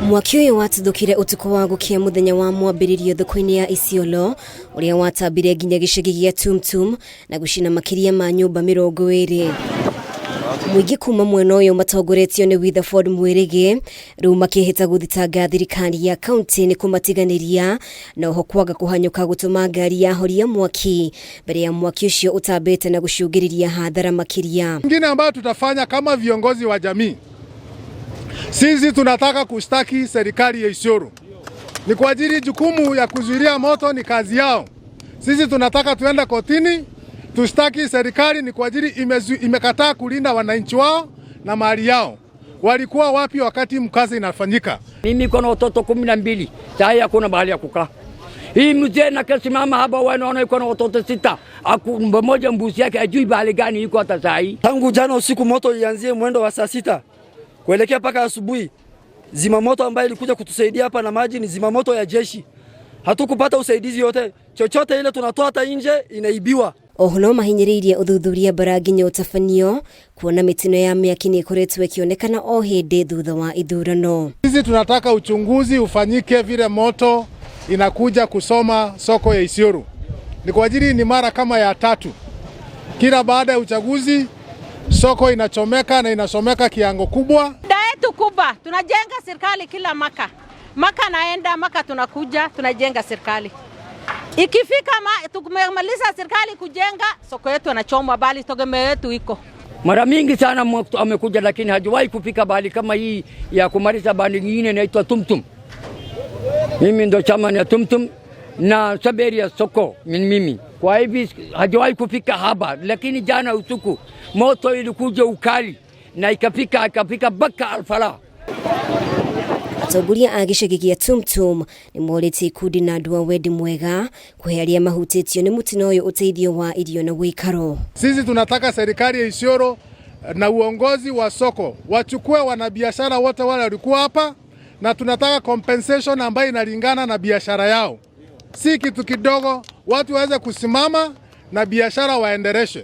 Mwaki ũyũ watuthũkire ũtukũ wa gũkia mũthenya wa mwambĩrĩrio thoko-inĩ ya Isiolo, ũrĩa watambire nginya gĩcagi gĩa Tumtum na gũcina makĩria ma nyũmba 20. Mũingĩ kuma mwena ũyũ matongoretio nĩ Witherford Mwirigi rĩu makĩhĩta gũthitanga thirikari ya kaunti nĩ kũmatiganĩria na oho kwaga kũhanyũka gũtũma ngari ya horia mwaki mbere ya mwaki ũcio ũtambĩte na gũcũngĩrĩria hathara makĩria. Ingine ambayo tutafanya kama viongozi wa jamii, sisi tunataka kushtaki serikali ya Isiolo ni kwa ajili jukumu ya kuzuilia moto ni kazi yao. Sisi tunataka tuende kotini tushtaki serikali ni kwa ajili imekataa kulinda wananchi wao na mali yao. Walikuwa wapi wakati mkasa inafanyika? Mimi kuna watoto 12, saa hii hakuna mahali ya kukaa. Hii mzee nakasimama hapa, wanaona iko na watoto sita, mmoja mbuzi yake ajui bahali gani iko hata saa hii. Tangu jana usiku moto ianzie mwendo wa saa 6 kuelekea mpaka asubuhi. Zimamoto ambayo ilikuja kutusaidia hapa na maji ni zimamoto ya jeshi. Hatukupata usaidizi yote, chochote ile tunatoa hata nje inaibiwa. Oho no mahinyĩrĩirie ũthuthuria bara nginya ũtabanio kuona mĩtino ya mĩaki nĩ ĩkoretwo ĩkĩonekana o hĩndĩ thutha wa ithurano. Sisi tunataka uchunguzi ufanyike vile moto inakuja kusoma soko ya Isiolo. Ni kwa ajili ni mara kama ya tatu, kila baada ya uchaguzi soko inachomeka na inachomeka kiango kubwa. Shida yetu kubwa, tunajenga serikali kila maka maka naenda maka, tunakuja tunajenga serikali. Ikifika tumemaliza serikali kujenga soko yetu anachomwa, bali tegemeo yetu iko Mara mingi sana mtu amekuja, lakini hajawahi kufika bahali kama hii ya kumaliza bahali nyingine inaitwa Tumtum. Mimi ndo chama ya Tumtum na saberi ya soko mimi. Kwa hivi hajawahi kufika hapa, lakini jana usiku moto ilikuja ukali na ikafika mpaka Alfala. Atongoria a gĩcagi gĩa Tumtum nĩ morĩtie ikundi na andũ a wendi mwega kũhe arĩa mahutĩtio nĩ mũtino ũyũ ũteithio wa irio na ũikaro. Sisi tunataka serikali ya Isiolo na uongozi wa soko wachukue wanabiashara wote wale walikuwa hapa, na tunataka compensation ambayo inalingana na biashara yao, si kitu kidogo. Watu waweze kusimama na biashara waendeleshe.